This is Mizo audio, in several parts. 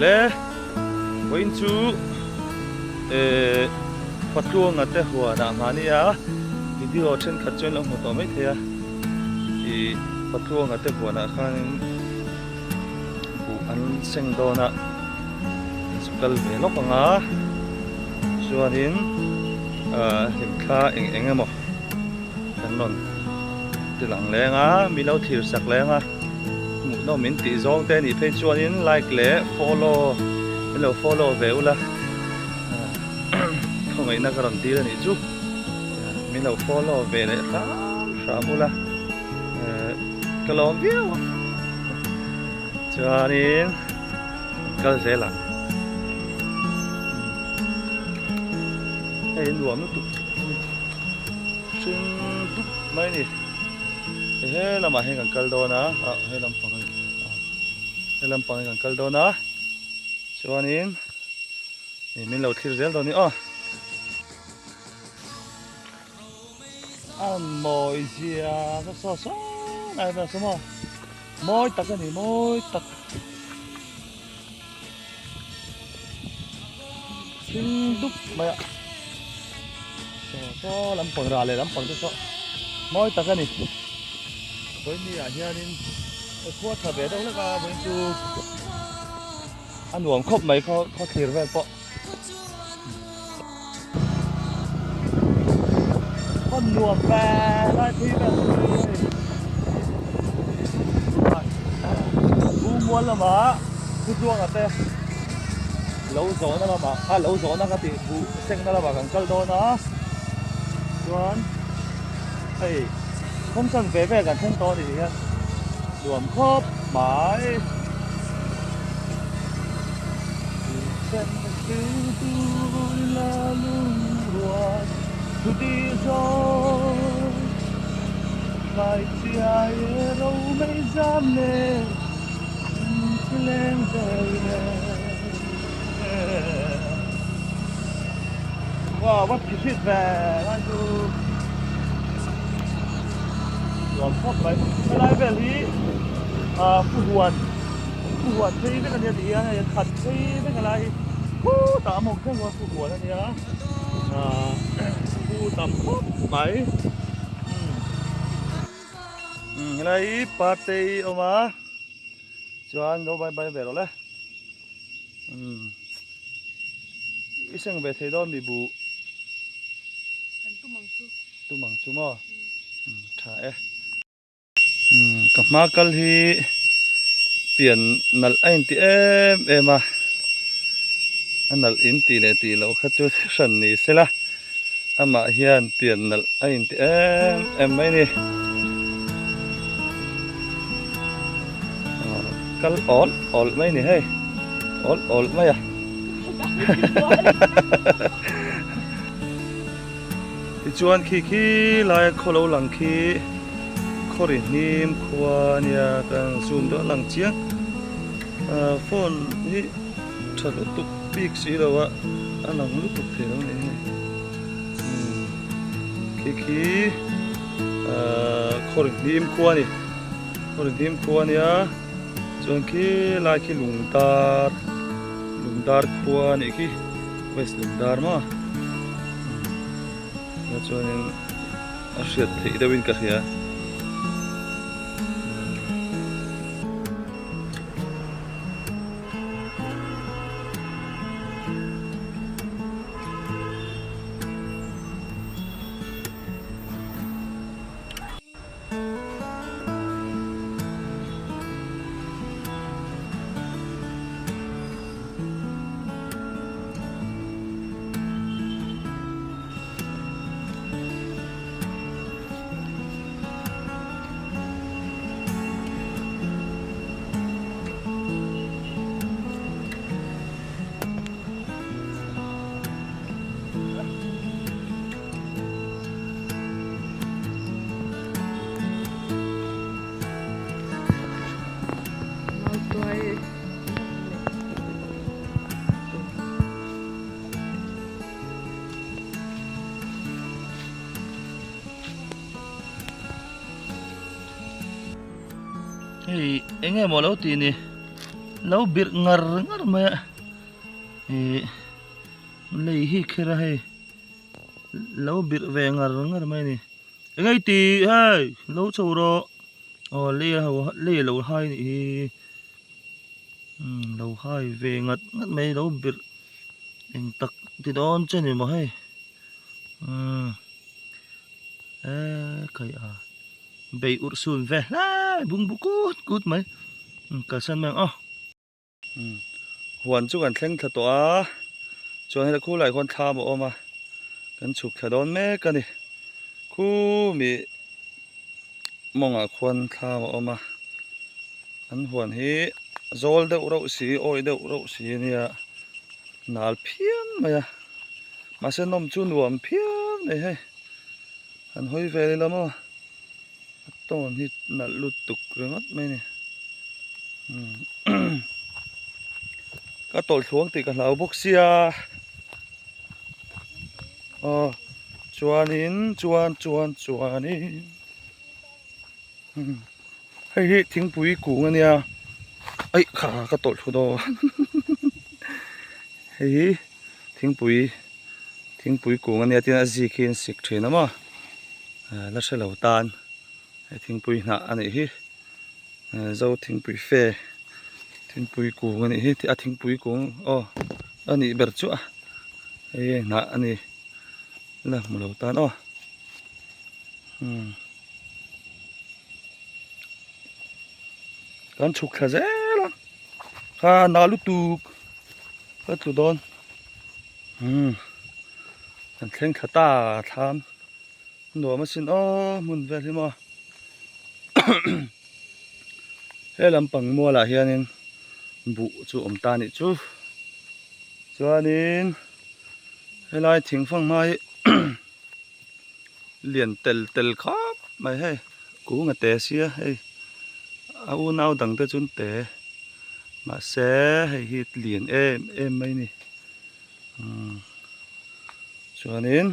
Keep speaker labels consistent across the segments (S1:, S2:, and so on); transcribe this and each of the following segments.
S1: Le vawiin chu eh Patluanga te huanah mahni a video thenkhat chuan lo hmu tawh mai thei a ih Patluanga te huanah khanin buh an seng dawn a zu kal ve lawk ang a chuanin ah hlimthla eng eng emaw kan rawn ti lang leng a mi lo thlir sak leng a hmuhnawm min tih zawng te anih phei chuanin like leh follow min lo follow ve ula khawngaihna ka rawn dil anih chu min lo follow ve leh hram hram ula ka lawm viau ang chuanin kal zel ang hei nuam lutuk hring dup mai a ni he lamah hian kan kal dawn a ah he lampang hi he lampang hi kan kal dawn a chuanin min lo thlir zel dawn a ni aw. A mawi zia ka saw saw lai vel saw maw mawi tak a ni mawi tak thing dup mai a saw saw lampang rah leh lampang te saw mawi tak a ni vawiin ah hianin khua tha ve deuh hlek a vawiin chu a nuam khawp mai khaw thlir vel pawh. Hmun nuam ve lai phei vel chu hei U mual lamah Khutluanga te lo zawhna lamah a lo zawhna ka tih buh sengna lamah kan kal dawn a chuan hei kawngchan ve vel kan thleng tawh a ni hian nuam khawp mai. Helai vel hi pu huan Pu huan phei vek a nia ti hian hei a khat phei vek a lai hi khutah a mawng thleng khuan pu huan a nia ahh pu tam khawp mai umm helai hi parte hi a awm a chuan lo bai bai ve rawh le umm i seng ve thei dawn mi buh
S2: kan tum ang chu
S1: tum ang chu maw umm tha e. Ka hma kal hi pian nalh a inti em em a, a nalh in tih leh tih loh kha chu hran ni sela amah hian pian nalh a inti em em mai a ni. Kal awl awl mai a ni hei, awl awl mai a. Tichuan khi khi laia khaw lo lang khi khaw ri hnim khua a nia ka zoom deuh a lang chiang ah phone hi tha lutuk bik si lo a a lang lutuk thei lo a ni hei umm khi khi ah khaw ri hnim khua a ni khaw ri hnim khua a nia chuan khi lai khi lung dar lung dar khua a nih khi. West Lungdar maw ah chuanin a hriat theih deuhin ka hria. Hei eng nge maw lo tih ni? Lo birh ngar ngar mai a ih lei hi kher a hei lo birh ve ngar ngar mai a ni eng ei tih hei lo chho rawh aw lei a ho lei a lo hai a nih hi umm lo hai ve ngat ngat mai lo birh eng tak ti dawn che ni maw hei umm eee kai a. Bei urh sun ve hle bung bu kut kut mai kalsan mai ang aw. Huan chu kan thleng thla tawh a chuan heta khulai khuan thlam a awm a kan chhuk thla dawn mek a ni khumi mawngah khuan thlam a awm a an huan hi zawl deuh reuh si awih deuh reuh si a nia nal phian mai a mahse nawm chu nuam phian mai hei. An hawi vel ila maw a tawn hi nalh lutuk ringawt mai a ni ka tawlhthluang tih ka hlau bawk sia aw chuanin chuan chuan chuanin hei hi thingpui kung a nia aih kha ka tawlhthlu dawn hei hi thingpui. Thingpui kung ania tin a zik hi an sik thin a maw la hre lo tan he thingpui hnah a nih hi zo thingpui fe thingpui kung a nih hi a thingpui kung aw a nih ber chu a hei hnah a ni la hmu lo tan aw umm kan chhuk thla zel a kha na lutuk ka tlu dawn. Umm kan thleng thla ta thlam nuam asin aw hmun vel hi maw he lampang mualah hianin buh chu awm ta anih chu chuanin helai thingfang hma hi lian tel tel khawp mai hei kung a te sia hei a unau dang te chu an te mahse hei hi lian em em mai a ni umm chuanin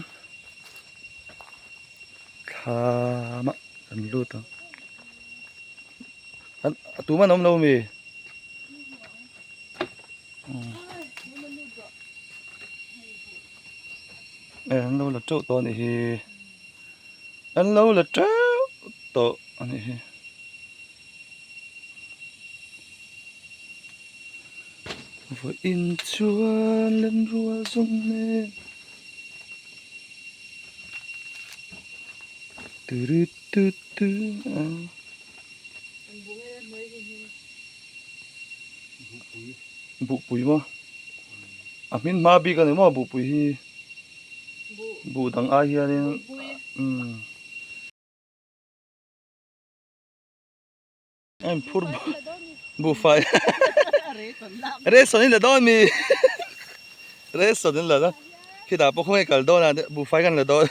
S1: thlamah kan lut ang an tumah an awm lo ami. E an lo la teuh tawh a nih hi an lo la teuh tawh a nih hi vawiin chuan lenrual zawng nen turu tu tu a. Buhpui maw a hmin hma bik a ni maw buhpui hi buh dang ai hianin umm a inphur buhfai ration in la dawn mi ration in la dawn khitah pawh khawnge kal dawn a buhfai kan la dawn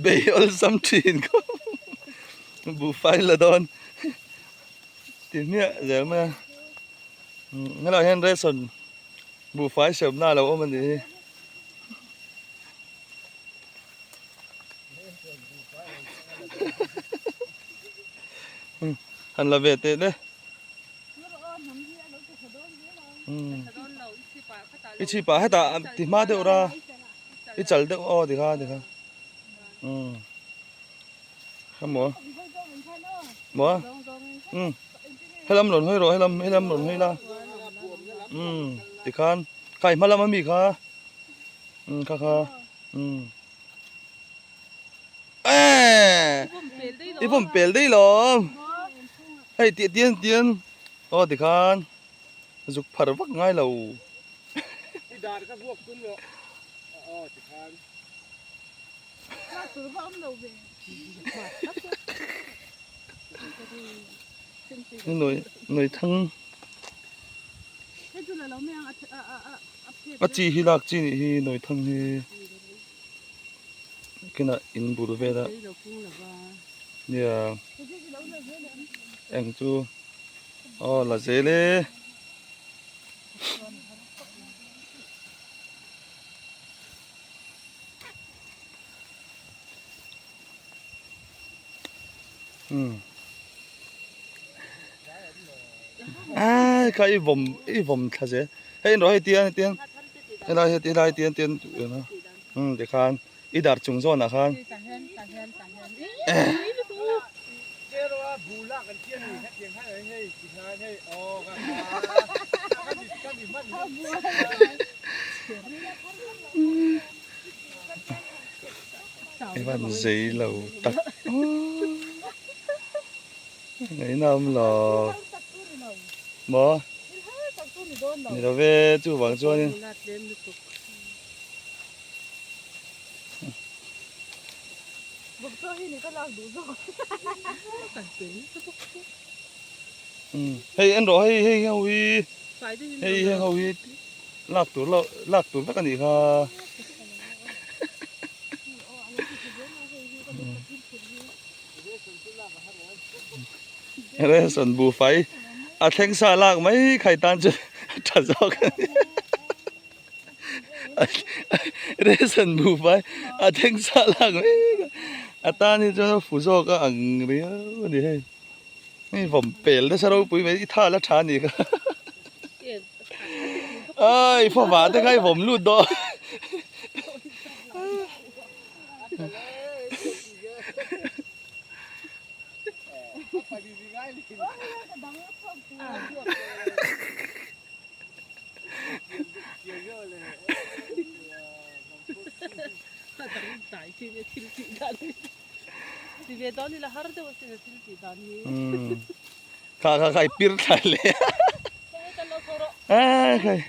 S1: bei awlsam thin khawp buhfai la dawn. Ti hmiah zel mai a helaiah hian ration buhfai serna a lo awm a nih hi. Han la ve teh le. I chhip ah hetah ti hma deuh ra i chal deuh aw tikha tikha umm. Maw maw umm helam rawn hawi rawh helam helam rawn hawi la umm tikhan kha i hma lam ami kha umm kha kha umm eee i pawm pel daih lawm hei tih tian tian aw tikhan zuk phar vak ngai lo. Noi noi thang a chi hi lak chi nih hi noi thang hi kinah in bul vel a nia eng chu aw la zel e. Ai kha i vawm i vawm thla zel hei erawh hei tiang tiang helai heti helai tiang tiang umm tikhan i dar chung zawnah khan I van zei lo tak Ngaihna awm lo maw ni lo ve chuvang chuanin Hei en rawh hei hei ho hi hei heng ho hi lak tur lo lak tur vek a nih kha. Ration buhfai a thleng sa lak mai khai tan chu tha zawk a ni. Ration buhfai a thleng sa lak mai a tan hi chuan a fu zawk a ang riau a ni hei. Hei vawm pel nasa ropui mai i tha la tha a nih kha. Ai fava te kha i vawm lut dawn. Kha kha kha i pir thlai le a khai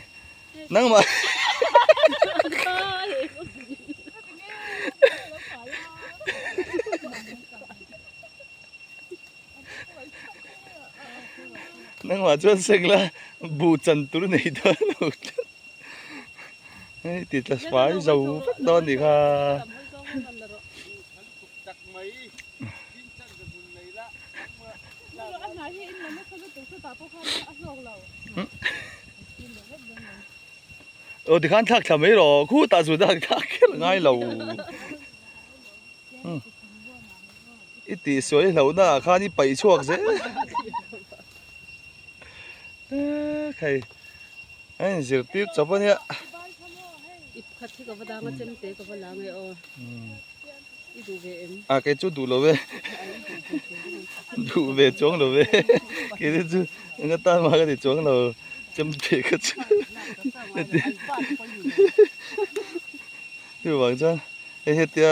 S1: nangmah nangmah chuan seng la buh chan tur nei dawn lo hei ti tla fai zo vek dawn a nih kha. Aw tikhan thlak thla mai rawh khutah chu thlak thlak kher ngai lo i tih sawi hlauhna ah khan i paih chhuak zel khai a in zirtir chawp a nia. A kei chu duh lo ve duh ve chuang lo ve kei te chu eng atan mah ka ti chuang lo chem te kha chu chuvang chuan hei hetia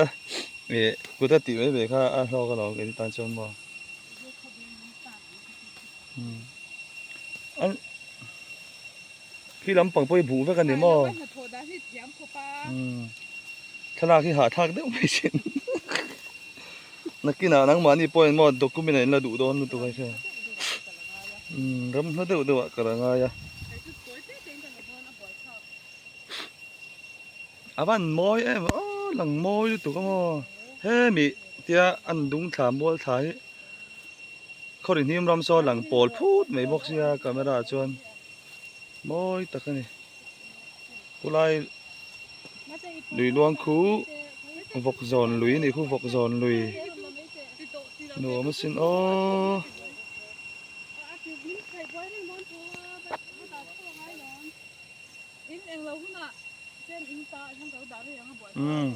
S1: ih kut a tih mai mai kha a hlawk alawm kei tan chuan maw Khi lampang pawh hi buh vek a ni maw? Thlalak hi hahthlak deuh mai thin. Nakinah nangmahni pawhin maw document ah in la duh dawn lutuk a hria. Ram hla deuh deuh ah ka la ngai a. A van mawi em aw lang mawi lutuk a maw. Hemi tia an dung thla mual thla hi Khawri hnim ram saw lang pawl phut mai bawk sia camera ah chuan mawi tak a ni khulai lui luang khu vawk zawn lui a nih khu vawk zawn lui nuam asin aw. Umm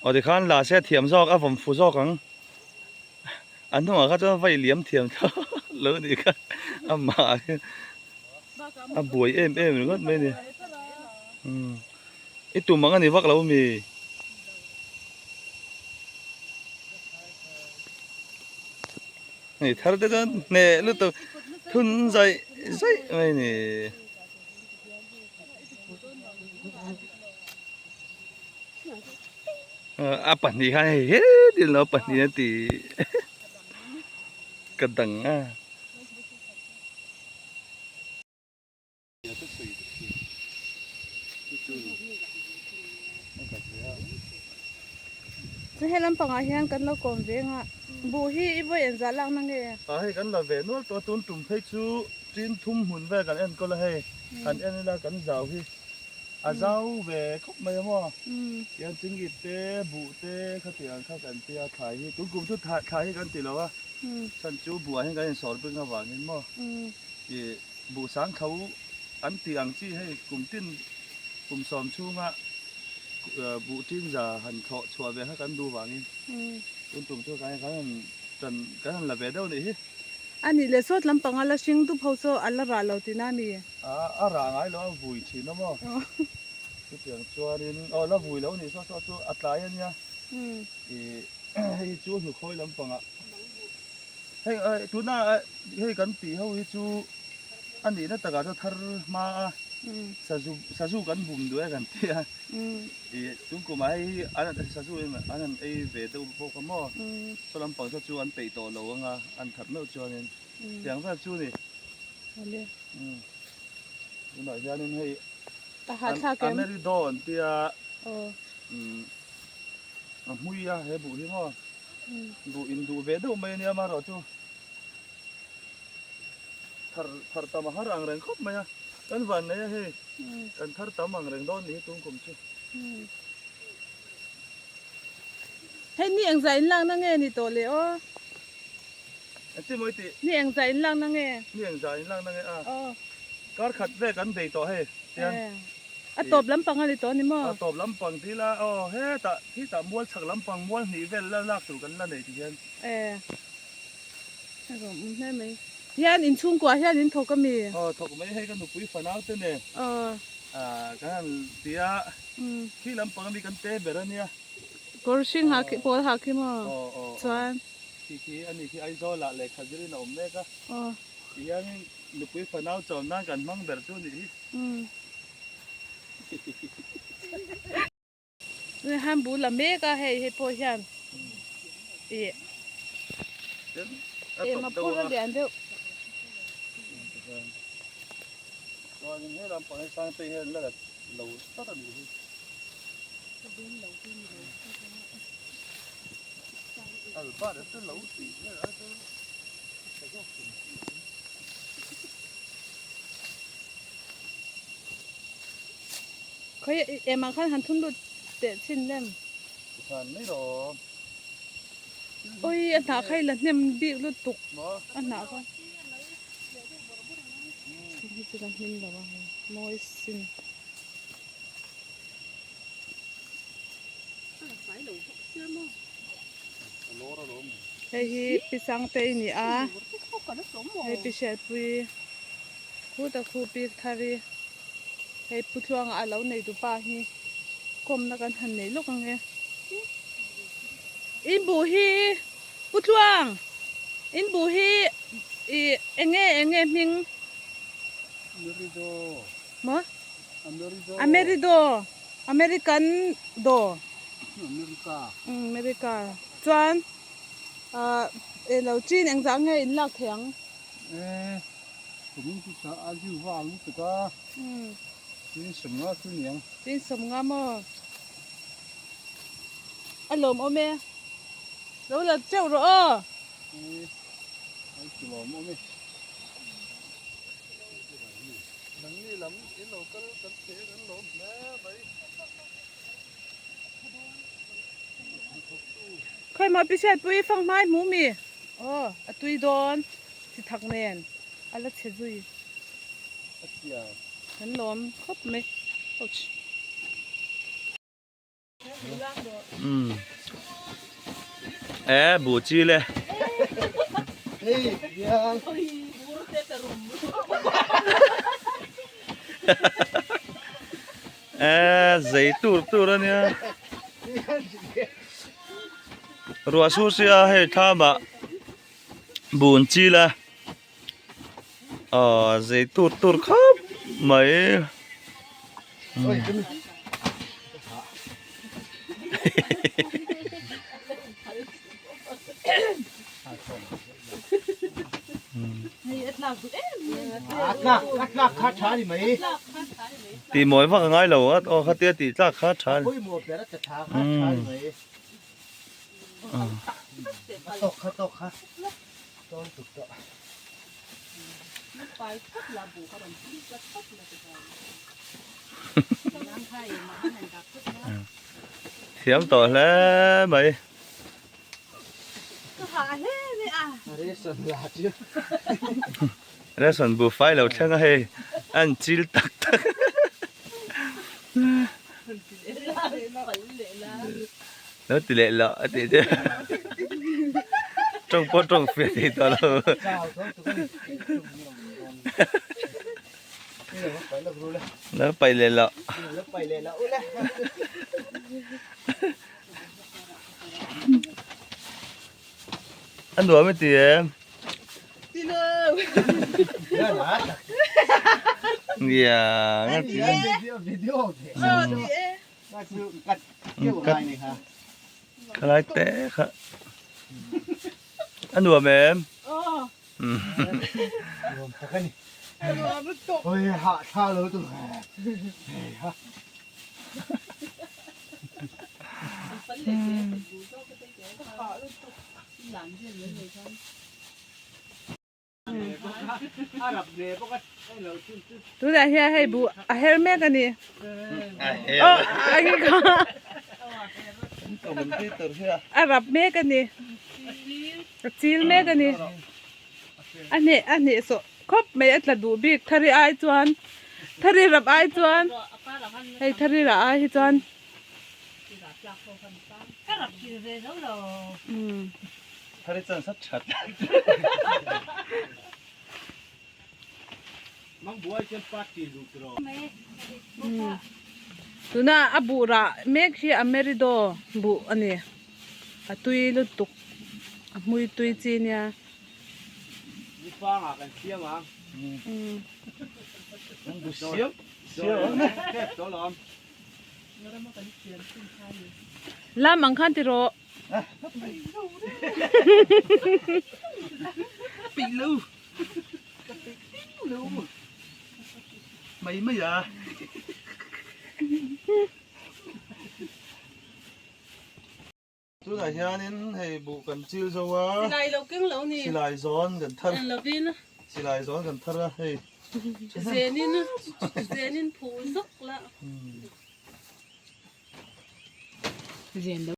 S1: aw tikhan la se a thiam zawk a vawm fu zawk ang. A hnungah kha chuan vai liam thiam tho lo nih kha amah khi a buai em em ringawt mai a ni umm i tum ang a ni vak lo ami. Hei thar te chuan hneh lutuk thun zaih zaih mai a ni. A pahnih khan hei hetin lo pahnih a ti ka dang a.
S2: Chu he lampangah hian kan lo kawm ve anga buh hi i vawi engzah lak na nge?
S1: A hei kan la ve nual tawh a tun tum phei chu tin thum hmun vel kan enkawl a hei han en ila kan zau hi. A zau ve khawp mai a maw? Tiang chingit te, buh te khatiang kha kan tia thlai hi tun kum chu thlai hi kan ti lo a, chhan chu buh ah hian kan insawr bik avangin maw? Ih buhsang tho an tih ang chi hei kum tin kum sawm chhunga buh tin za han thlawh chhuah ve kha kan duh vangin tun tum chu kan han tan kan han la ve deuh nih hi.
S2: A nih leh sawt lampang a la hring dup ho chu a la rah lo tihna a mi?
S1: A rah ngai lo a vui thin a maw? Chutiang chuanin aw la vui lo nih saw saw chu a tlai a nia. Ih hei chu hnukhawi lampangah. Hei tuna hei kan tih ho hi chu a nihna takah chuan thar hma a sazu sazu kan bum duh e kan ti a ih tun kumah hei hi an sazu in an han ei ve deuh bawk a maw saw lampang saw chu an peih tawh lo ang a an that meuh chuanin tiang vel chu ni tunah hianin hei Amerido an tia a hmui a he buh hi maw. Duh in duh ve deuh mai ania amaherawhchu thar thar tam a har ang reng khawp mai a kan van nei a hei kan thar tam ang reng dawn ni hi tum kum chu.
S2: Hei ni engzah in lakna nge ni tawh le aw?
S1: Engtin maw i tih?
S2: Ni engzah in lakna nge?
S1: Ni engzah in lakna nge a? Kar khat vek an bei tawh hei tian.
S2: A tawp lampang a ni tawh a ni maw?
S1: A tawp lampang ti ila aw hetah khitah mual chhak lampang mual hnih vel la lak tur kan la nei ti hian.
S2: E a rawm awm hle mai. Hian inchhungkua hian in thawk a mi?
S1: Aw thawk mai hei ka nupui fanau te nen kan han ti a khi lampang ami kan te ber a nia.
S2: Kawr hring ha khi pawl ha khi maw? Chuan.
S1: Khi khi a ni khi Aizawl ah lehkha zirin a awm mek a. Ti hianin nupui fanau chawm nan kan hmang ber chu a nih hi.
S2: Han bul la mek a hei hei pawh hian ih em a phur a lian deuh.
S1: Chuanin he lampang hi Sangte hian la lo tlat a nih hi. Albert a chu lo tih vel a chu tha zawk thei.
S2: Khawi emah khan han thun lut teh chhin lem.
S1: Than mai rawh.
S2: Oi a hnah kha i la hnem bik lutuk a hnah kha. Hei chu ka hnim lo a hei mawi sin. Hei hi pi Sangtei a ni a hei pi Hriatpui khuta khu pi Thari hei Pu Tluanga a lo nei dupa hi kawmna kan han nei lawk ang e in buh hi Pu Tluang in buh hi ih eng nge eng nge hming maw Amerido American do
S1: America
S2: America chuan ah eng lo chin engzah nge in lak thei ang.
S1: E kumin chu sa a ziu vang lutuk a chin sawm nga chu niang.
S2: Chin sawm nga maw a lawm awm e lo la teuh rawh aw.
S1: E ai chu lawm awm e. Nangni lam in lo kal kan thei a kan lawm hle mai.
S2: Khawi maw pi Hriatpui fang hmai hmu mi? Aw a tui dawn chi thak nen a la chhe zui. Kan lawm khawp mai. Ouch.
S1: E bu chi le. E zei tur tur a nia. Ruah sur sia hei thlamah bun chi la. Aw zei tur tur khawp mai. Tih mawi vak a ngai lo a aw khatia tih tlak kha tha a ni. Thiam tawh hle mai. Ration buhfai lo thleng a hei a an chil tak tak lo ti leh loh a tih chu tawng pawh tawng fiah thei tawh lo lo paih leh loh. A nuam i ti em?
S2: Ti lo.
S1: Nia, nga ti lo. Khalai te kha. A nuam em?
S3: Nuam tak a ni. Oi hah thla lo tu. Ha.
S2: Tunah hian hei buh a her mek a ni. A rap mek a ni. A chil mek a ni. A hneh a hneh sawh khawp mai a tla duh bik thari ai chuan thari rap ai chuan hei thari rah ai hi chuan. Tuna a buh rah mek hi a Merido buh a ni a tui lutuk a hmui tui chi nia. Lam ang khan ti rawh.
S1: Mai mai a. Tunah hianin hei buh kan chil zo a.
S2: Silai lo keng lo ni.
S1: Silai zawn kan thar.
S2: En lovin.
S1: Silai zawn kan thar a hei.
S2: Zenin zenin phu zawk la. Zen lo.